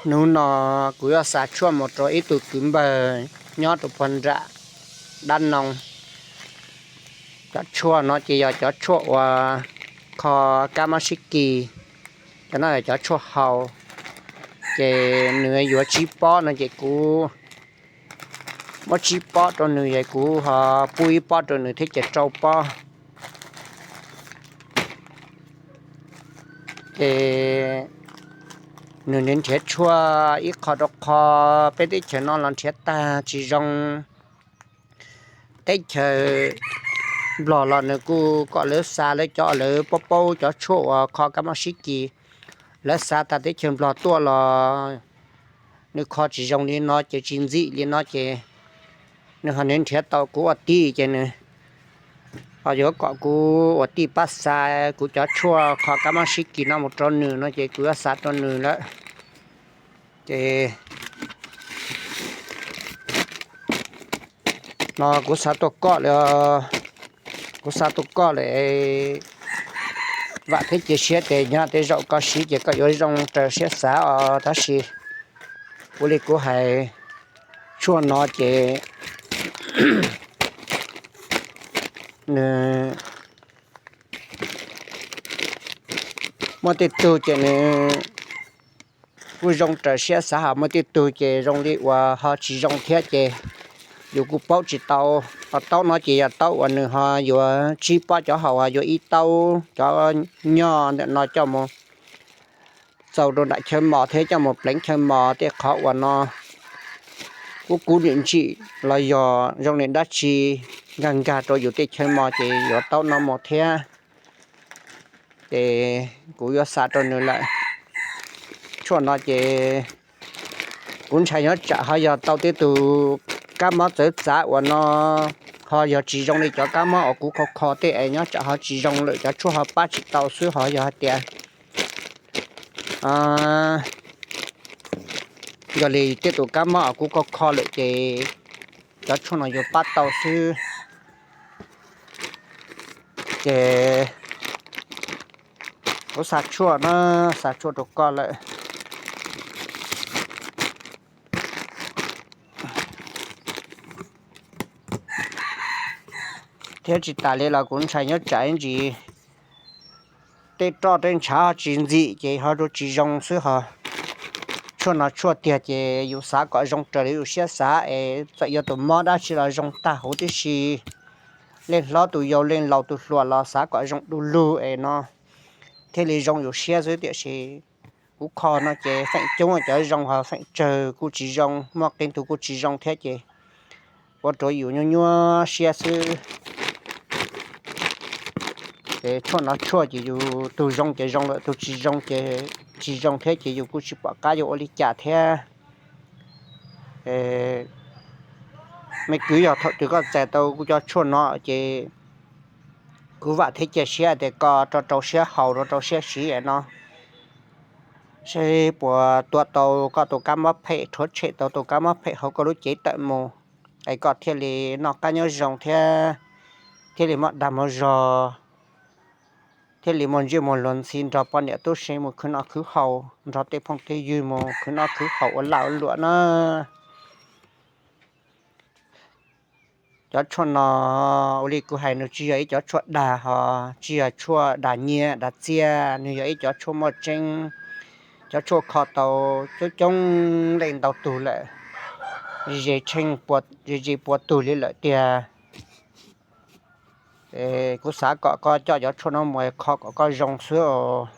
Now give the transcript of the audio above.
Hnub no kuv yuav xa tshuaj mus rau ib tug kwv npawg nyob rau puag nram dab noo. Cov tshuaj no ces yog cov tshuaj uas kho kab mob sib kis, cov no yog cov tshuaj haus. Ces nws yuav tsib pob no ces kuv muab tsib pob rau nws, es kuv ho pub ib pob rau nws thiab ces rau pob. Ces nws nrhiav tshuaj ib qho rau qho, peb teb chaws no los nrhiav tag tsis zoo. Teb chaws Nplog los nws kuj kom lawv xa lawv cov, lawv paub paub cov tshuaj uas kho kab mob sib kis, lawv xa tag teb chaws Nplog tuaj los nws kho tsis zoo li no ces tsis ntxim li no ces nws ho nrhiav tau kuv ua tij ces nws ho yuav kom kuv ua tij pab xa kuv cov tshuaj kho kab mob sib kis no mus rau nws no ces kuv yuav xa rau nws lawm. Ces no kuv xa tuaj koj lawm, kuv xa tuaj koj lawm, vam thiab cia siab tias nyog tej zaum koj siv ces koj yuav zoo raws siab xav os. Tab sis ua li kuv hais, tshuaj no ces nws muaj tej tug ces nws kuj zoo raws siab xav, ho muaj tej tug ces zoo li uas ho tsis zoo thiab ces yus kuj paub tsis tau. Ho taub no ces yog taub uas nws ho yuav tsib pob cov haus, ho yuav ib taub cov nyoj ntawm no coj mus txaus rau nram chaw mos thiab coj mus pleev chaw mos tej qhov uas no kub kub nim ntsim los yog zoo li dab tsi nkag nkag rau yus tej chaw mos ces yuav taub no mus thiab. Ces kuv yuav xa rau nws lawm. Tshuaj no ces kuv ntshai nyob tsam ho yog tau tej tus kab mob txawv txav uas no ho yog tsis zoo li cov kab mob uas kuv kho kho tej es nyob tsam ho tsis zoo lawm, cov tshuaj ho pab tsis tau xwb. Ho yog hais tias yog li tej tus kab mob uas kuv kho kho lawm ces cov tshuaj no yuav pab tau xwb. Ces kuv xa tshuaj na, xa tshuaj rau koj lawm. Thiab tsis tas li los kuv ntshai nyob tsam ib ntsis tej roj tej ntshav ho tsis ntxim ces ho rau tsis zoo xwb. Ho tshuaj no tshuaj tiag ces yus xav kom zoo raws li yus siab xav es txawm yuav tus mob dab tsi los zoo tag huv tib si. Leej hlob tus yau, leej laus tus hluas los xav kom zoo du lug es no thiaj li zoo yus siab xwb. Tiam sis kuv kho no ces feem coob cov zoo ho feem tsawg kuj tsis zoo, muaj qee tus kuj tsis zoo thiab ces ua rau yus nyuaj nyuaj siab xwb. Ces tshuaj no tshuaj ces yus tus zoo ces zoo lawm, tus tsis zoo ces tsis zoo thiab ces yus kuj tsis pom qab yuav ua li cas thiab. Me kwv, yog thaum twg koj txais tau kuv cov tshuaj no ces kuv vam thiab cia siab tias koj rau rau siab haus, rau rau siab siv no, seb puas tua tau koj tus kab mob phem, rhuav tshem tau tus kab mob phem hauv koj lub cev tawm mus, es koj thiaj li noj qab nyob zoo thiab, thiaj li muaj dag muaj zog, thiaj li muaj ntsej muag luag ntxhi nrog poj niam tub se mus khwv noj khwv haus, nrog tej phooj tej ywg mus khwv noj khwv haus ua laj ua luam na. Cov tshuaj no, ua li kuv hais, nws tsis yog ib cov tshuaj dag, ho tsis yog tshuaj dag nyiaj dag txiaj, nws yog ib cov tshuaj muaj tseeb, cov tshuaj kho tau coob coob leej ntau tug lawm, ze tsheej ze ze pua tug li lawm tiag. Kuv xav kom koj coj cov tshuaj no mus kho kom koj zoo xwb os.